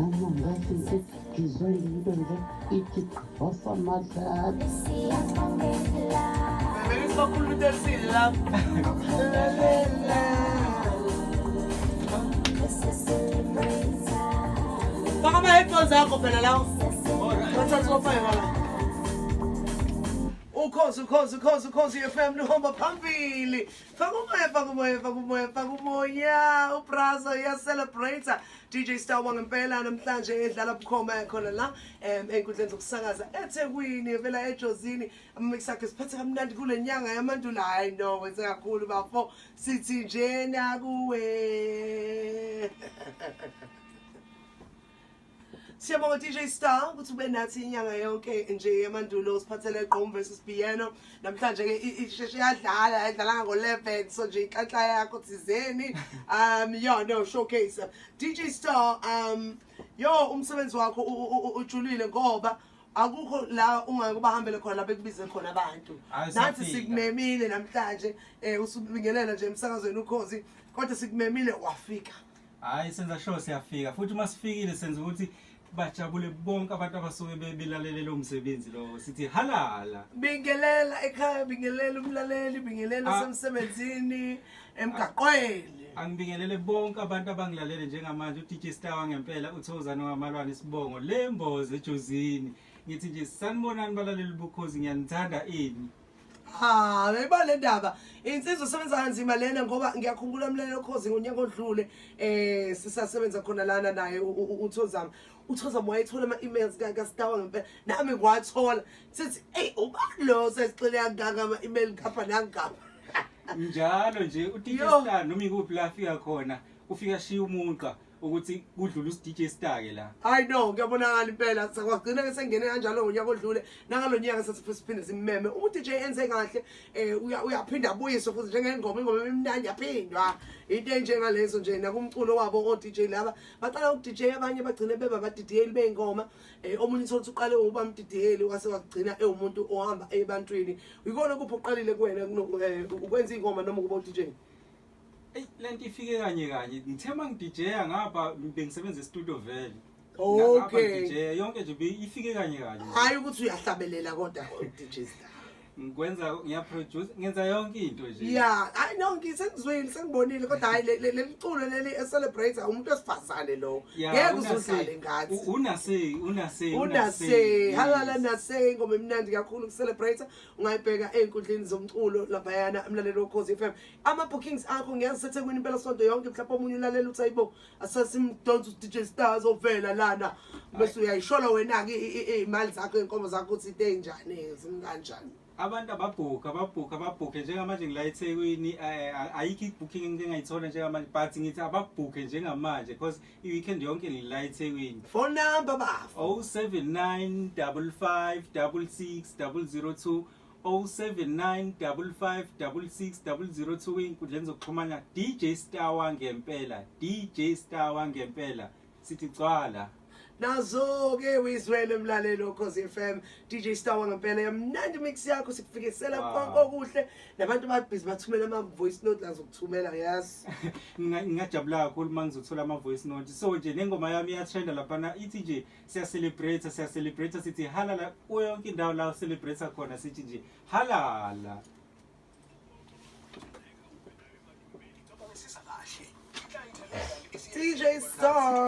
Uma ngizwe into nje ithi osamadlala. Bengisibakhuluma into esile lapho. Faka ama-headphones akho phela lawo. Bathatha ofake ngala. Ukhozi, ukhozi, ukhozi, ukhozi FM luhamba phambili. Faka umoya, faka umoya, faka umoya, faka umoya. UBrazo iya-celebrate. DJ Star wangempela namhlanje edlala bukhoma khona la ey'nkundleni zokusakaza eThekwini, vela eJozini. Ama-mix akhe siphethe kamnandi kule nyanga yamandulo. Hayi no, wenze kakhulu bafo. Sithi njena kuwe. Siyabonga DJ Star ukuthi ube nathi inyanga yonke nje yamandulo, usiphathele Gqom versus Piano. Namhlanje ke isheshe yadlala, yadlala ngo-11, so nje inhlanhla yakho thizeni. Yeah, no showcase. DJ Star, yo, umsebenzi wakho ujulile ngoba akukho la ungeke ubahambele khona la bekubize khona abantu. Hayi, Nathi siyafika. sikumemile namhlanje, usubingelela nje emsakazweni Ukhozi, kodwa sikumemile wafika. Hayi, senza sure siyafika, futhi uma sifikile senza ukuthi bajabule bonke abantu abasuke belalele lo msebenzi lo. Sithi halala. Bingelela ekhaya, bingelela umlaleli, bingelela semsebenzini, emgaqweni. Angibingelele bonke abantu abangilalele njengamanje. U-DJ Star wangempela, uThozane wamalwane, isibongo lemboze eJozini. Ngithi nje sanibonani balaleli bukhozi, ngiyanithanda ini. Ha, beyiba le ndaba. Insizwa usebenza kanzima lena, ngoba ngiyakhumbula umlaleli Ukhozi, ngonyaka odlule sisasebenza khona lana naye uThozama. UThozama wayethola ama-emails kaStar ngempela. Nami ngiwathola. Sithi, "Ey, ubani lo sesixile kangaka ama-email ngapha nangapha?" Njalo nje u-DJ Yo. Star noma ikuphi la afika khona ufika shiya umugqa ukuthi kudlula usi-DJ Star ke la. I know, kuyabonakala impela. Sakwagcina ke sengene kanjalo ngonyaka odlule. Nangalo nyaka sathi siphinde simmeme. Uma DJ enze kahle, uyaphinda abuyiswe futhi, njengengoma, ingoma emnandi yaphindwa. Into enjengalezo nje nakumculo wabo o DJ laba. Baqala uku DJ, abanye bagcine beba abadidiyeli beingoma. Omunye uthola ukuthi uqale ukuba umdidiyeli wase wagcina ewumuntu ohamba ebantwini. Ikona kuphi oqalile kuwena, ukwenza ingoma noma ukuba u DJ? Eyi, lento ifike kanye kanye. Ngithe uma ngi-DJ ngapha bengisebenza e-studio vele. Ngapha ngi-DJ yonke nje ifike kanye kanye. Hayi ukuthi uyahlabelela kodwa DJ Star. Ngikwenza, ngiyaproduce, ngenza yonke into nje. Yeah, hayi no, ngisengizwile, sengibonile, kodwa hayi leli culo leli celebrate umuntu wesifazane lo. Ya, Ngeke uzudlale ngathi. Unase, unase. Unase, halala nase, ingoma emnandi kakhulu ku celebrate. Ungayibheka ey'nkundleni zomculo laphayana, umlaleli woKhozi FM. Ama bookings akho, ngiyazi seThekwini impela sonto yonke, mhlawumbe omunye ulalela uthi ayibo, asasimdonsa DJ Stars ovela lana. Bese uyayishola wena ke iy'mali zakho, iy'nkomo zakho, ukuthi into enjani, zinkanjani. Abantu ababhukha, ababhukha, ababhukhe njengamanje. Ngila eThekwini, ayikho i-booking engingayithola njengamanje, but ngithi ababhukhe njengamanje because i-weekend yonke ngila eThekwini. Phone number, bafo. 079 55 66 002, 079 55 66 002, ey'nkundleni zokuxhumana DJ Star wangempela, DJ Star wangempela, sithi gcwala. Nazo ke uyizwele, mlaleli woKhozi FM, DJ Star wangempela, yamnandi mix yakho, sikufikisela konke okuhle, nabantu babhizi bathumela ama voice note la, zokuthumela, yes. Ngingajabula kakhulu uma ngizothola ama-voice note. So nje nengoma yami iyatrenda laphana, ithi nje siya-celebrate, siya-celebrate, sithi halala kuyo yonke indawo la celebrate khona, sithi nje halala. DJ Star.